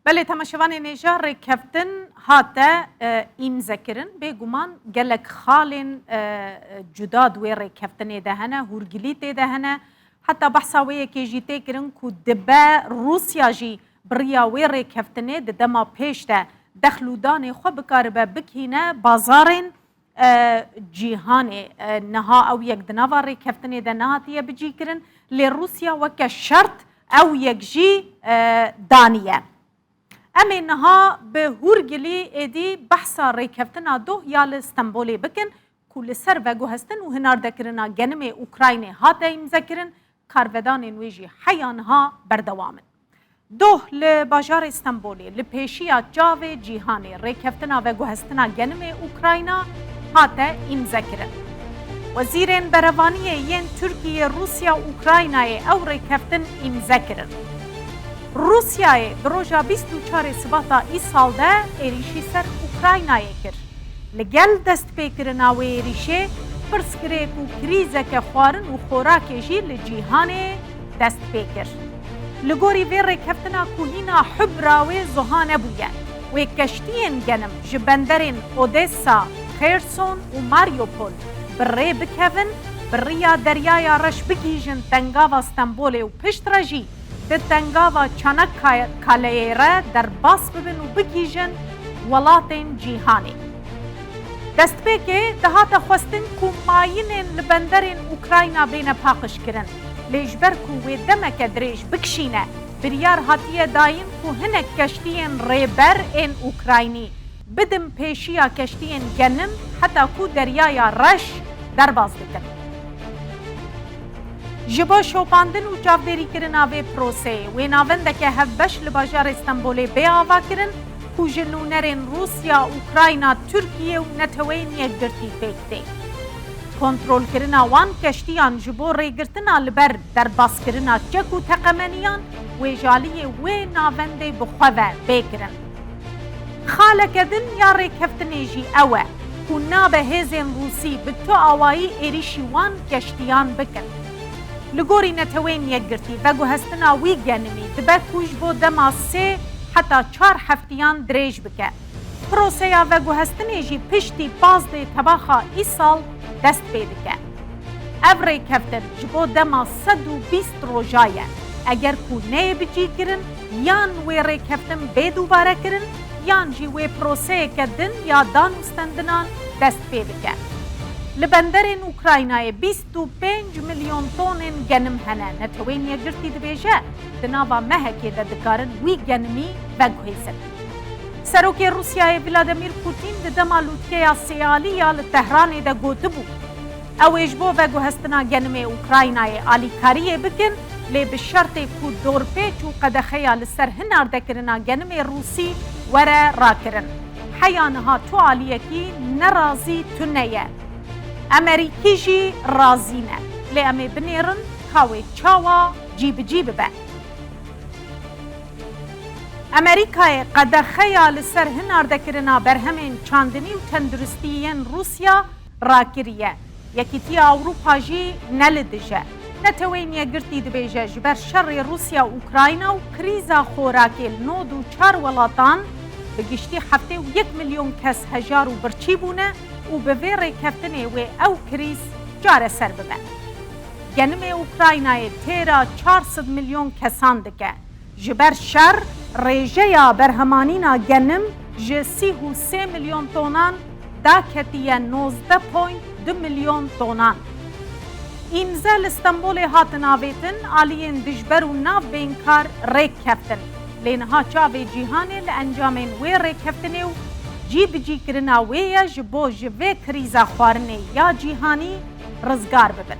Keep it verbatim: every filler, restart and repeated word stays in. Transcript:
Belê, temaşevanên hêja, rêkeftin hate, e, îmzekirin. Bêguman gelek xalên, e, cuda di wê rêkeftinê de hene, hûrgilî tê de hene. Heta behsa wê yekê jî tê kirin ku dibe Rûsya jî bi riya wê rêkeftinê di dema pêş de dexl û danê xwe bikaribe bikîne bazarên, e, cîhanê. E, niha ew yek di nava rêkeftinê de nehatiye bicîkirin, lê Rûsya weke şert ew yek jî, e, daniye. Em ê niha bi hûrgilî êdî behsa rêkeftina Doh ya li Stenbolê bikin, ku li ser veguhestin û hinardekirina genimê Ukraynê hate îmzekirin, karvedanên wê jî heya niha berdewam in. Doh li bajarê Stenbolê li pêşiya çavê cîhanê rêkeftina veguhestina genimê Ukrayna hate îmzekirin. Wezîrên berevaniyê yên Tirkiye, Rûsya û Ukraynayê ew rêkeftin îmze kirin. Rûsyayê di roja bîst û çarê Sibata îsal de êrîşî ser Ukraynayê kir. Li gel destpêkirina wê êrîşê, pirsgirêk û krîzeke xwarin û xorakê jî li cîhanê dest pê kir. Li gorî vê rêkeftina ku hîna hubra wê zuha nebûye, wê keştiyên genim ji benderên Odessa, Xêrson û Mariupol bi rê bikevin, bi riya Deryaya Reş bigihîjin Tengava Stenbolê û piştre jî di Tengava Çanakkale'yê re derbas bibin û bigihîjin welatên cîhanê. Destpêkê dihate xwestin ku mayînên li benderên Ukrayna bêne paqijkirin, lê ji ber ku wê demeke dirêj bikişîne, biryar hatiye dayîn ku hinek keştiyên rêber ên Ukraynî bidin pêşiya keştiyên genim heta ku Deryaya Reş derbas bikin. Ji bo şopandin û çavdêrîkirina vê proseyê, wê navendeke hevbeş li bajarê Stenbolê bê avakirin ku ji nûnerên Rûsya, Ukrayna, Tirkiye û Neteweyên Yekgirtî pêk tê. Kontrolkirina wan keştiyan ji bo rêgirtina li ber derbaskirina çek û teqemeniyan wê ji aliyê wê navendê bi xwe ve bê kirin. Xaleke din ya rêkeftinê jî ew e ku nabe hêzên Rûsî bi tu awayî êrîşî wan keştiyan bikin. Li gorî Neteweyên Yekgirtî, veguhestina wî genimî dibe ku ji bo dema sê heta çar heftiyan dirêj bike. Proseya veguhestinê jî piştî pazdeh Tebaxa îsal dest pê dike. Ev rêkeftin ji bo dema sed û bîst roja ye. Eger ku neyê bicîkirin, yan wê rêkeftin bê dubare kirin, yan jî wê proseyeke din ya danûstendinan dest pê bike. Li benderên Ukraynayê bîst û pênc milyon tonên genim hene. Neteweyên Yekgirtî dibêje, di nava mehekê de dikarin wî genimî veguhêzin. Serokê Rûsyayê Vladimir Putin di dema lûtkeya sêalî ya li Tehranê de gotibû, ew ê ji bo veguhestina genimê Ukraynayê alîkariyê bikin, lê bi şertê ku dorpêç û qedexeya li ser hinardekirina genimê Rûsî were rakirin. Heya niha tu aliyekî ne razî tune ye. Emerîkî jî razî ne. Lê em ê binêrin ka wê çawa cîbicî bibe. Amerîkayê qedexeya li ser hinardekirina berhemên çandinî û tenduristî yên Rûsya rakiriye. Yekîtiya Ewropa jî ne li dij e. Neteweyên Yekgirtî dibêje, ji ber şerê Rûsya-Ukrayna û krîza xorakê li nod û çar welatan bi giştî heftê û yek milyon kes hejar û birçî bûne û bi vê rêkeftinê wê ew krîz çareser bibe. Genimê Ukraynayê têra çar sed milyon kesan dike. Ji ber şer, rêjeya berhemanîna genim ji sî û sê milyon tonan daketiye nozdeh point du milyon tonan. Îmze li Stenbolê hatin avêtin, aliyên dijber û navbeynkar rêk keftin. Lê niha çavê cîhanê li encamên wê rêkeftinê û cîbicîkirina wê ye ji bo ji vê krîza xwarinê ya cîhanî rizgar bibin.